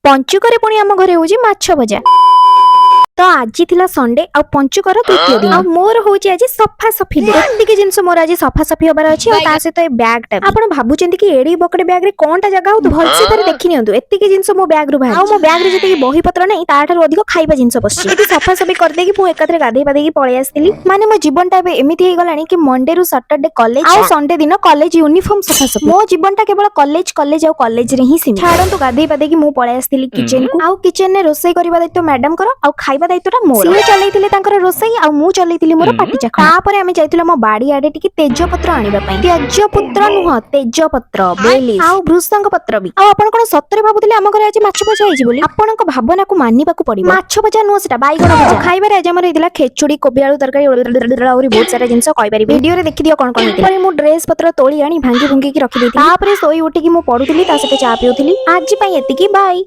ପଞ୍ଚୁକରେ ପୁଣି ଆମ ଘରେ ହଉଛି ମାଛ ଭଜା। ତ ଆଜି ଥିଲା ସଣ୍ଡେ ଆଉ ପଞ୍ଚୁକର ତୃତୀୟ ଦିନ ଆଉ ମୋର ହଉଛି ଆଜି ସଫାସଫି ଦିନ। ଏତିକି ଜିନିଷ ମୋର ଆଜି ସଫାସଫି ହବାର ଅଛି ଆଉ ତା ସହିତ ଏ ବ୍ୟାଗ ଟା ବି। ଆପଣ ଭାବୁଛନ୍ତି କି ଏଡି ବକଟେ ବ୍ୟାଗ ରେ କଣଟା ଜାଗା ହଉଥିବ? ଭଲସେ ଥରେ ଦେଖି ନିଅନ୍ତୁ, ଏତିକି ଜିନିଷ ମୋ ବ୍ୟାଗ ରୁ ବାହାରିଛି। ଆଉ ମୋ ବ୍ୟାଗ ରେ ଯେତିକି ବହି ପତ୍ର ନାହିଁ, ତାଠାରୁ ଅଧିକ ଖାଇବା ଜିନିଷ ପଶିଛି। ଏଠି ସଫାସଫି କରିଦେଇକି ମୁଁ ଏକାଥରେ ଗାଧେଇ ପାଧେଇକି ପଳେଇ ଆସିଥିଲି। ମାନେ ମୋ ଜୀବନଟା ଏବେ ଏମିତି ହେଇଗଲାଣି କି ମଣ୍ଡେ ରୁ ସଟରଡେ କଲେଜ ଆଉ ସଣ୍ଡେ ଦିନ କଲେଜ ୟୁନିଫର୍ମ ସଫାସଫି। ମୋ ଜୀବନଟା କେବଳ କଲେଜ, କଲେଜ ଆଉ କଲେଜରେ ହିଁ ସୀମିତ। ଛାଡନ୍ତୁ, ଗାଧେଇ ପାଧେଇକି ମୁଁ ପଳେଇ ଆସିଥିଲି କିଚେନ କୁ। ଆଉ କିଚେନ ରେ ରୋଷେଇ କରିବା ଦାୟିତ୍ୱ ମ୍ୟାଡାମଙ୍କର ଆଉ ଖାଇବା ଦାୟିତ୍ୱଟା ମୋର। ସିଏ ଚଲେଇଥିଲେ ତାଙ୍କର ରୋଷେଇ ଆଉ ମୁଁ ଚଲେଇଥିଲି ମୋର ପାଟି ଚାଖଣା। ତାପରେ ଆମେ ଯାଇଥିଲୁ ଆମ ବାଡି ଆଡେ ଟିକେ ତେଜପତ୍ର ଆଣିବା ପାଇଁ। ତେଜପତ୍ର ନୁହଁ, ତେଜପତ୍ର, ବେଲି ଆଉ ଭୃସଙ୍ଗ ପତ୍ର ବି। ଆଉ ଆପଣ କଣ ସତରେ ଭାବୁଥିଲେ ଆମ ଘରେ ଆଜି ମାଛ ଭଜା ହେଇଛି ବୋଲି? ଆପଣଙ୍କ ଭାବନାକୁ ମାନିବାକୁ ପଡିବ। ମାଛ ଭଜା ନୁହଁ, ସେଟା ବାଇଗଣ ଭଜା। ଖାଇବାରେ ଆଜି ଆମର ହେଇଥିଲା ଖେଚୁଡି, କୋବି ଆଳୁ ତରକାରୀ, ଆହୁରି ବହୁତ ସାରା ଜିନିଷ। କହିପାରିବି, ଭିଡିଓରେ ଦେଖିଦିଅ କଣ କଣ ହେଇଥିଲା। ପରେ ମୁଁ ଡ୍ରେସ ପତ୍ର ତୋଳି ଆଣି ଭାଙ୍ଗି ଭୁଙ୍ଗିକି ରଖିଦେଇଥିଲି। ତାପରେ ଶୋଇ ଉଠିକି ମୁଁ ପଢୁଥିଲି, ତା ସହିତ ଚା ପିଉଥିଲି। ଆଜି ପାଇଁ ଏତିକି, ବାଇ।